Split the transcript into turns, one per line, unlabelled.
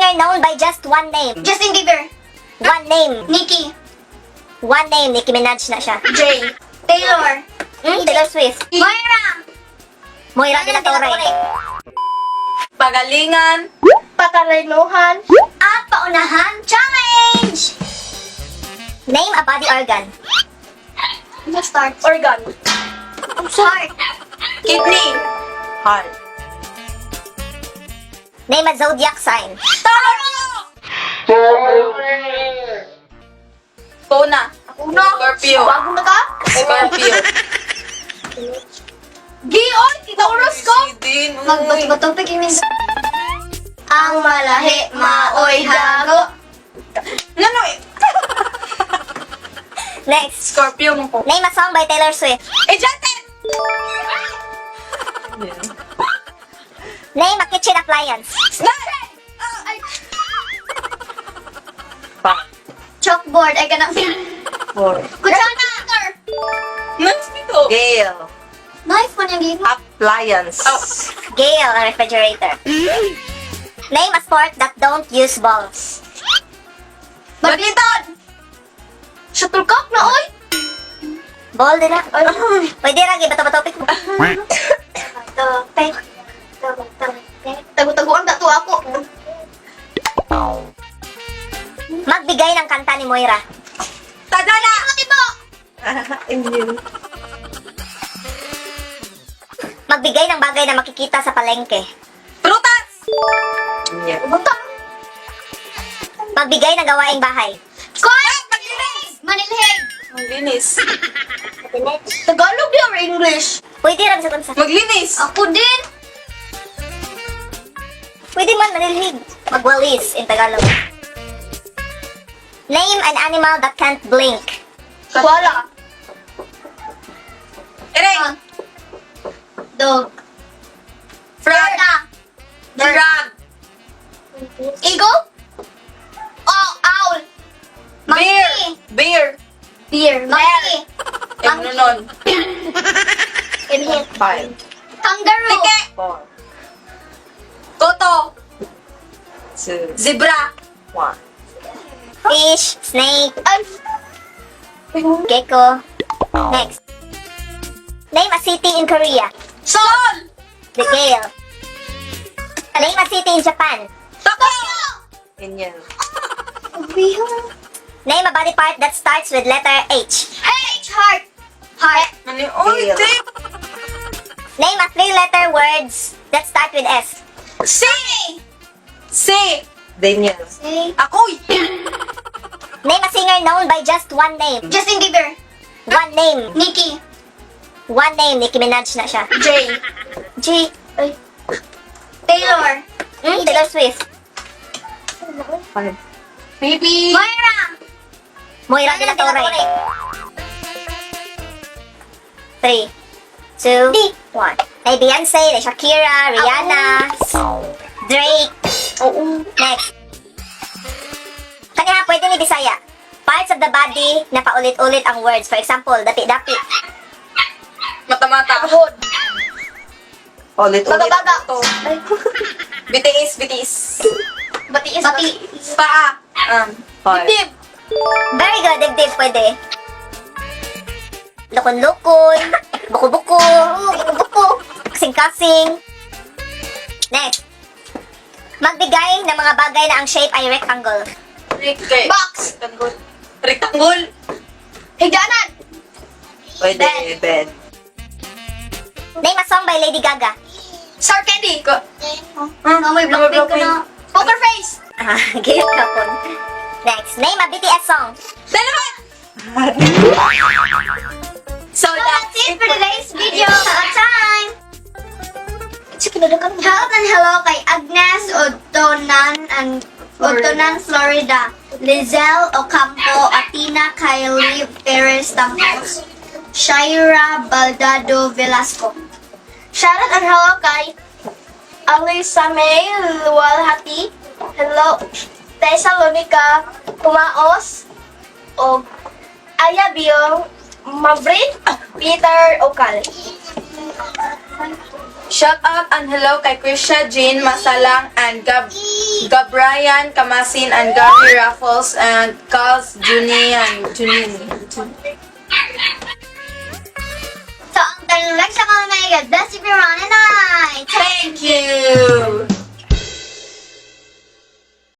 singer known by just one name.
Justin Bieber.
One name.
Nicki.
One name. Nicki Minaj na siya.
J. Taylor.
Taylor Swift.
Moira.
Moira de la Torre.
Pagalingan.
Patalinuhan. At paunahan challenge!
Name a body organ.
Start.
Organ.
Heart.
Kidney. Heart.
Name a zodiac sign.
Taro! Kona.
Uno.
Scorpio.
Bago na ka?
Scorpio.
Gion! Taurus ko!
Din, uy.
Magbato-bato pag Ang malahi, maoy hago.
Ngano eh?
Next.
Scorpio mo ko.
Name a song by Taylor Swift.
Enchanted!
Name a kitchen appliance.
Snap!
Five,
Chalkboard, ay kanang.
four.
Kutsara!
Nance dito.
Gale.
Knife man yung game.
Appliance.
Oh.
Gale, a refrigerator. Name a sport that don't use balls.
Badminton! Shuttlecock na, oy!
Ball din na. Pwede ra, bato-bato pick mo.
Tope. Tago-taguan dato ako.
Magbigay ng kanta ni Moira.
Tadhana!
Tibo!
Indian.
Magbigay ng bagay na makikita sa palengke.
Prutas!
Yeah.
Butang!
Magbigay ng gawaing bahay.
Koy! Maglinis! Manilhig!
Maglinis.
Tagalog di or English?
Pwede ra sa kunsa.
Maglinis.
Ako din!
Pwede man manilhig. Magwalis in Tagalog. Name an animal that can't blink.
Koala.
Ereng!
Dog.
Frog! Frog!
Eagle? Oh, owl.
Bear!
Monkey.
Bear!
Beer. Monkey.
Eh, ano nun?
Inhale.
Five,
Kangaroo.
Tike!
four,
Koto!
two,
Zebra!
one.
Fish, snake,
Ay,
gecko. Next. Name a city in Korea.
Sol!
The Gale. Name a city in Japan.
Tokyo!
Indian.
Name a body part that starts with letter H.
H. Heart. Heart.
Ano yun? Uy,
Gale.
di!
Name a three-letter words that start with S.
C! C!
Daniel.
C.
Akoy!
Name a singer known by just one name.
Justin Bieber.
One name.
Nicki.
One name. Nicki Minaj na siya.
J.
G.
Ay. Taylor.
Taylor Swift.
Five,
Baby!
Moira.
Moira de la Torre. Three, two, one. May Beyonce, may Shakira, Rihanna, Drake.
Oo.
Next. Kaniha, pwede ni Bisaya. Parts of the body na paulit-ulit ang words. For example, dapi-dapi.
Mata-mata.
Hood.
Ulit-ulit.
Baga-baga.
To. BTS, BTS.
Batiis. Bati.
Paa.
Five,
Dibdib.
Very good, dibdib pwede. Lukon-lukon, buko-buko, buko-buko, kasing-kasing. Next. Magbigay ng mga bagay na ang shape ay rectangle.
Rectangle.
Box.
Rectangle. Rectangle.
Higdanan.
Pwede. Bed.
Name a song by Lady Gaga.
Sour candy.
Ko.
Oh, may Blackpink ka na. Poker face.
Ah, gayot ka po. Next, name a BTS song.
Dynamite! So
So that's it for today's video. Sa time! Hello and hello kay Agnes Odonan and Odonan, Florida. Lizelle Ocampo, Athena Kylie Perez Tampos, Shaira Baldado Velasco.
Shoutout and hello kay Alisa May Luwalhati. Hello, Thessalonica Tumaos o Aya Biong Maverick Peter Okal.
Shout out and hello kay Krisha Jean Masalang and Gabrian Kamasin and Gary Raffles and Carls Junian. Junini.